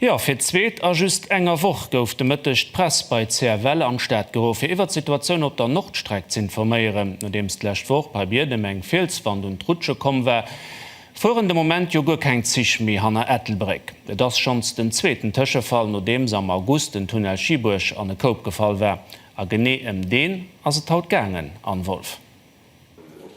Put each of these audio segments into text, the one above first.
Jo, fir d'zweet a just enger Woch gouf de Mëtteg d'Press bei CFL an d'Stad geruff, fir iwwert d'Situatioun op der Nordstreck z'informéieren. Nodeems d'lescht Woch bei Biedem eng Fielswand un d'Rutsche komm war, fueren de Moment jo guer keng Zich méi hanner Ettelbréck. Et ass schonns den zweeten Tëschefall, nodeems am August den Tunnel Schieburg an e Koup gefall war. A genee ëm deen ass et haut gaangen, Anne Wolff.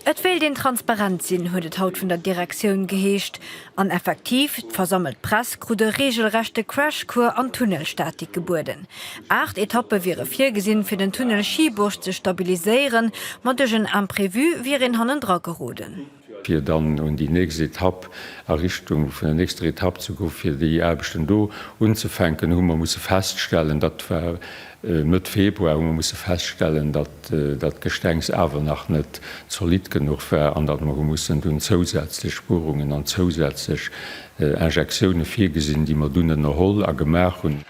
Et wéilt een transparent sinn, huet et haut vun der Direktioun geheescht. An effektiv, d'versammelt Press krut e reegelrechte Crash-Cours an Tunnelstatik gebueden. 8 Etappe wiere virgesinn, fir den Tunnel Schieburg ze stabiliséieren, ma duerch en Imprévu wier een hannendra geroden. Fir dann un déi nächst Etapp, a Richtung vun der nächster Etapp ze goen, fir déi Aarbechten do unzefänken, hu mer musse feststellen, dat war Mëtt Februar, hu mer musse feststellen, datt dat Gestengs awer nach net zolidd genuch war an datt mer hu mussen dunn zousätzlech Buerungen an zousätzlech Injektioune virgesinn, déi mer dunn ënnerholl a gemaach hunn.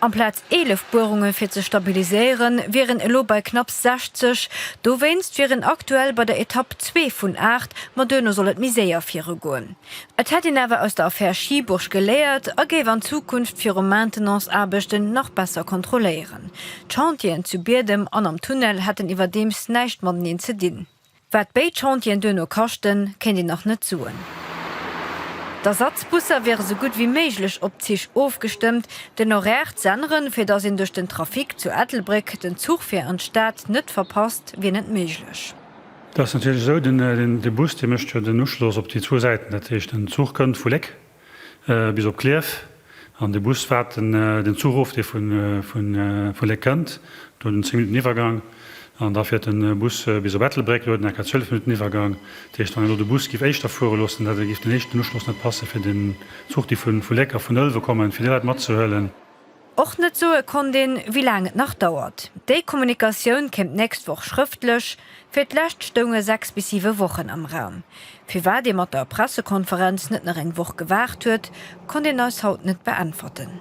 Amplaz 11 Buerunge fir ze stabiliséieren, wier een elo bei knapps 60. Dowéinst wier een aktuell bei der Etapp 2 vun 8, ma duerno soll et méi séier virugoen. Et hätt een awer aus der Affär Schieburg geléiert a géif an Zukunft viru Maintenance-Aarbechten nach besser kontrolléieren. D'Chantieren zu Biedem an am Tunnel hätten iwwerdeems näischt mateneen ze dinn. Wat béid Chantieren duerno kaschten, kéint een nach net soen. D'Ersatzbusser wiere sou gutt wéi méiglech op d'Zich ofgestëmmt. Den Horaire z'änneren, fir datt een duerch den Trafic zu Ettelbréck den Zuch fir an d'Stad net verpasst, wier net méiglech. Et ass natierlech esou, den de Bus dee mécht jo den Uschloss op déi zwou Säiten. Dat heescht, den Zuch kënnt vu Léck bis op Klierf an de Bus waart den den Zuch of, dee vu vu Léck kënnt. Do huet en 10 Minutten Iwwergang an da fiert de Bus bis op Ettelbréck, do huet en enker 12 Minutten Iwwergang. Dat heescht, wann een elo de Bus géif éischter fuere loossen, da géif den éischten Uschloss net passe fir den Zuch, déi vu vu Léck a vun Ëlwe kommen, fir déi Leit matzehuelen. Och net soe konnt een, wéi laang et nach dauert. Déi Kommunikatioun kéim d'nächst Woch schrëftlech. Fir d'lescht stounge 6 bis 7 Wochen am Raum. Firwat ee mat der Pressekonferenz net nach eng Woch gewaart huet, konnt een eis haut net beäntwerten.